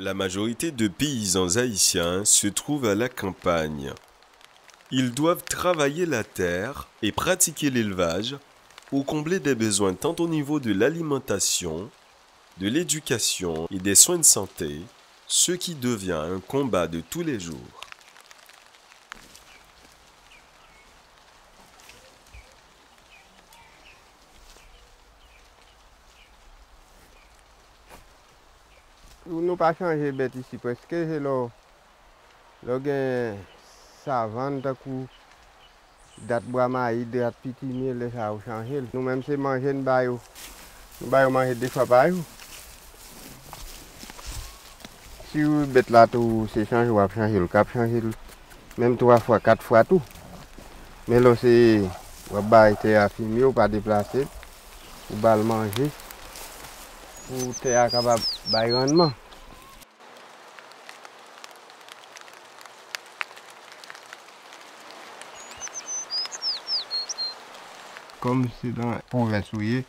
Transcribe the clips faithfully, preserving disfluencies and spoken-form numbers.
La majorité de paysans haïtiens se trouvent à la campagne. Ils doivent travailler la terre et pratiquer l'élevage pour combler des besoins tant au niveau de l'alimentation, de l'éducation et des soins de santé, ce qui devient un combat de tous les jours. Nou pa chanje bèt isi prèske, se lè w, lè w gen savann tankou dat bwa mayi, dat pitimi, lè sa a ou chanje l. Nou menm se manje n ba yo. Nou ba yo manje de fwa pa jou. Si w bèt la tou, se chanje w ap chanje l, w kab chanje l menm twa fwa, kat fwa tou. Men lè w se, w ap bay tè a fimye, w pa deplase l, ou ba l manje pou tè a kapab bay rannman. Kòm se nan pwovens ou ye,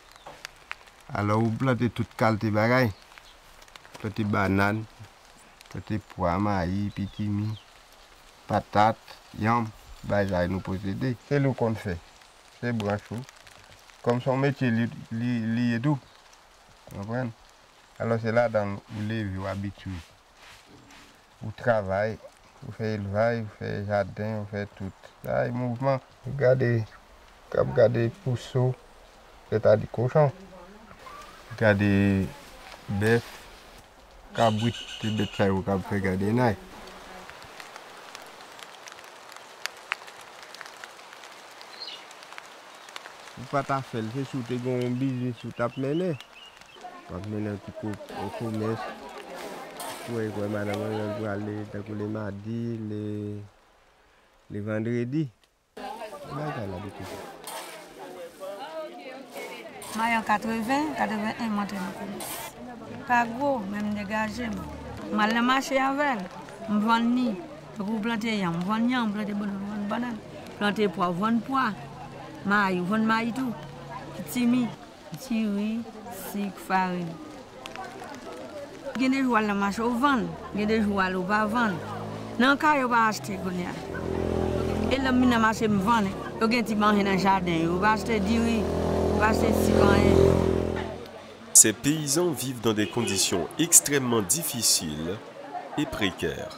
alò ou plante tout kalte bagay. Plante bannann, plante pwa, mayi, pitimi, patat, yanm, bagay sa yo nou posede. Se li w konn fè. Se branch ou. Kòm se yon metye li, li, li ye tou. Ou konprann? Alò se ladan l ou leve, w abitye. Ou travay, ou fè elvaj, ou fè jaden, ou fè tout. Sa e mouvman. Ou gade, k ap gade pouso, sètadi kochon. Gade bèf, kabrit, se bèt sa yo k ap fè gadennay. Ou pa ta fè l, se si w te gen yon biznis ou t ap mennen. W ap mennen yon ti ko-, yon komès. Ou wè, ou wè madanm mwen, lè l prale, tankou le madi, le, le vandredi. Bagay la de tout. May an katreven, katreven en, m antre nan komès. Pa gwo, men m degaje m. M al nan mache avè l, m vann li. Tankou w plante yanm, m vann yanm, m plante bannann, m vann bannann. Plante pwa, w vann pwa. Mayi, w vann mayi tou. Pitimi. Diri, sik, farin. Gen de jou w al nan mache w vann, gen de jou w al ou pa vann. Nan kay yo pa achte kounye a. E lè m vin nan mache m vann, yo gen ti manje nan jaden yo, yo pa achte diri, yo pa achte sik, anyen. Ces paysans vivent dans des conditions extrêmement difficiles et précaires.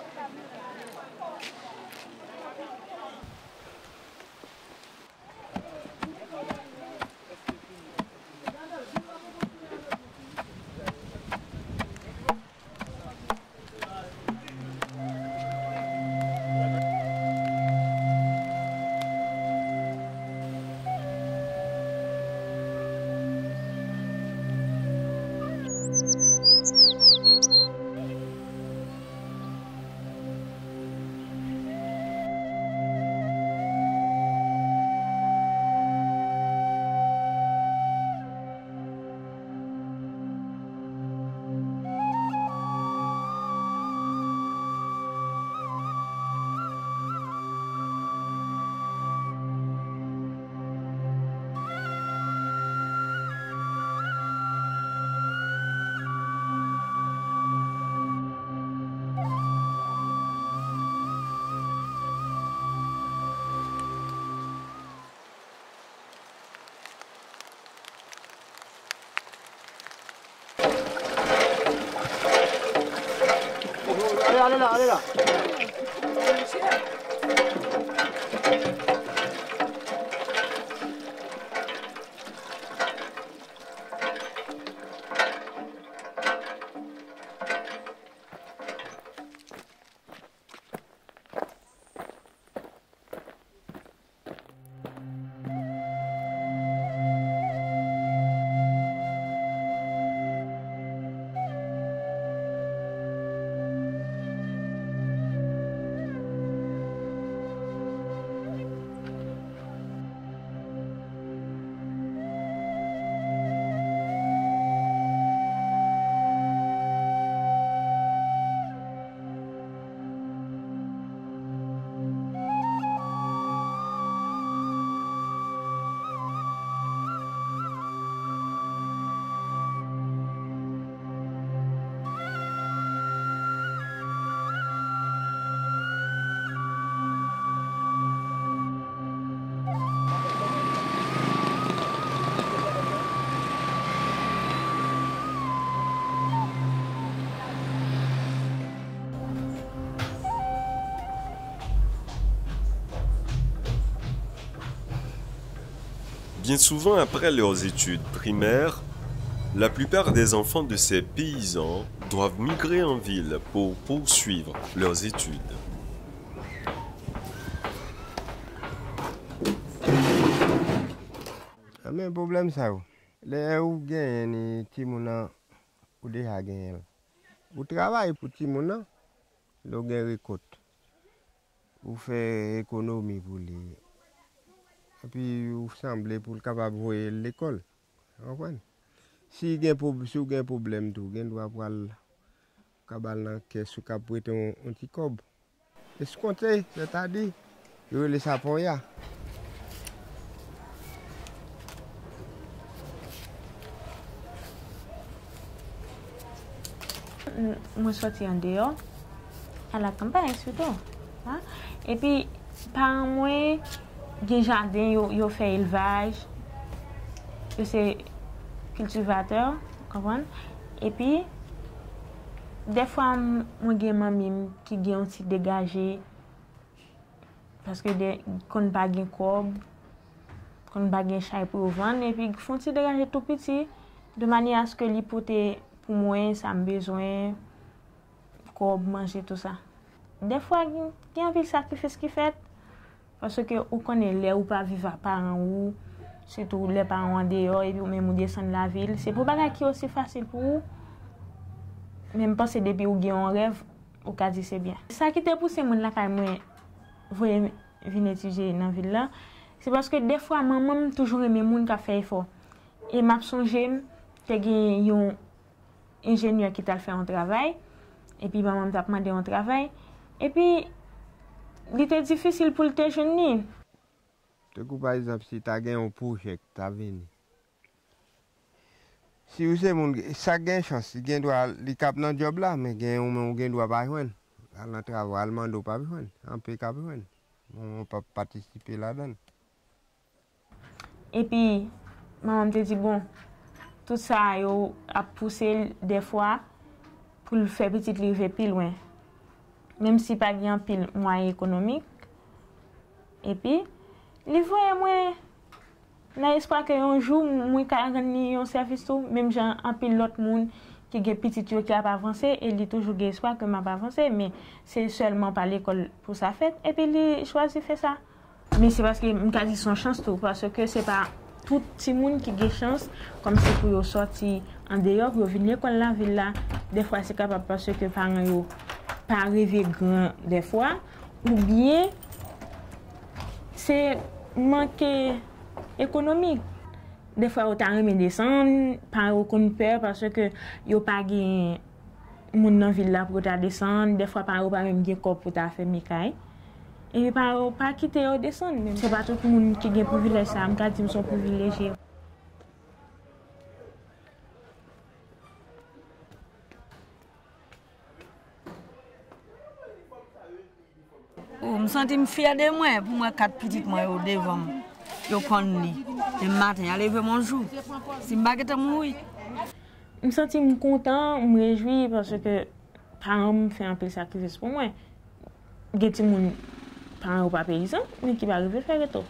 Bien souvent après leurs études primaires, la plupart des enfants de ces paysans doivent migrer en ville pour poursuivre leurs études. Men pwoblèm sa yo. Lè ou genyen ni timoun nan, ou deja genyen l. Ou travay pou timoun nan, lè w gen rekòt. Ou fè ekonomi pou li. Epi ou sanble pou l kapab voye l lekòl. Ou konprann? Si gen pwob-, si w gen pwoblèm tou, gen dwa pral ka ba l nan kès ou ka prete yon, yon ti kòb. Eskonte, sètadi, yo rele sa ponya. Mwen sòti andeyò, a la kanpay sito. Epi, paran mwen gen jaden, yo, yo fè elvaj, yo se kiltivatè, konprann? Epi, dèfwa, mwen gen manmi m ki gen yon ti degaje, paske de, konn pa gen kòb, konn pa gen chay pou yo vann, epi fè yon ti degaje tou piti, de manyè aske li pote pou mwen sa m bezwen, kòb, manje, tou sa. Dèfwa, gen anpil sakrifis ki fèt, paske ou konnen lè ou pa viv ak paran ou, sitou lè paran w andeyò, epi ou menm ou desann lavil, se pa yon bagay ki osi fasil pou ou, men m panse depi ou gen yon rèv, ou ka di se byen. Sa ki te pouse moun lakay mwen voye m vin etidye nan vil la, se paske dèfwa manman m toujou renmen moun k ap fè efò. E m ap sonje m te gen yon enjenyè ki t al fè yon travay, epi manman m t ap mande yon travay, epi li te difisil pou l te jwenn li. Tankou pa egzanp, si ta gen yon pwojè k ta vini. Si ou se moun, sa gen chans, li gen dwa, li k ap nan djòb la, men gen yon men ou gen dwa pa jwenn. Al nan travay, al mande w p ap jwenn. Anpil k ap jwenn. Manman w p ap patisipe ladan l. Epi, manman m te di, bon, tout sa yo ap pouse l dèfwa pou l fè pitit li rive pi lwen. Menm si pa gen anpil mwayen ekonomik. Epi, li voye mwen nan espwa ke yon jou mwen ka rann li yon sèvis tou, menm jan anpil lòt moun ki gen pitit yo ki ap avanse, e li toujou gen espwa ke m ap avanse, men se sèlman pa lekòl pou sa fèt, epi li chwazi fè sa. Men se paske m ka di se yon chans tou, paske se pa tout timoun ki gen chans kòmsi pou yo sòti andeyò, pou yo vin lekòl lavil la. Dèfwa se kapab paske paran yo pa reve gran dèfwa, oubyen se manke ekonomi. Dèfwa yo ta renmen desann, paran yo konn pè paske yo pa gen moun nan vil la pou yo ta desann, dèfwa paran yo pa menm gen kòb pou ta fèmen kay. Epi paran yo pa kite yo desann, men se pa tout moun ki gen privilèj sa a, m ka di m se yon privilejye. Oh, m santi m fyè de mwen pou m wè kat pitit mwen yo devan m. Yo konn li. Demen maten, y a leve m yon jou. Si m pa gentan mouri. M santi m kontan, m rejwi paske paran m fè anpil sakrifis pou mwen. Gen timoun, paran yo pa peyizan, men ki pa rive fè reto.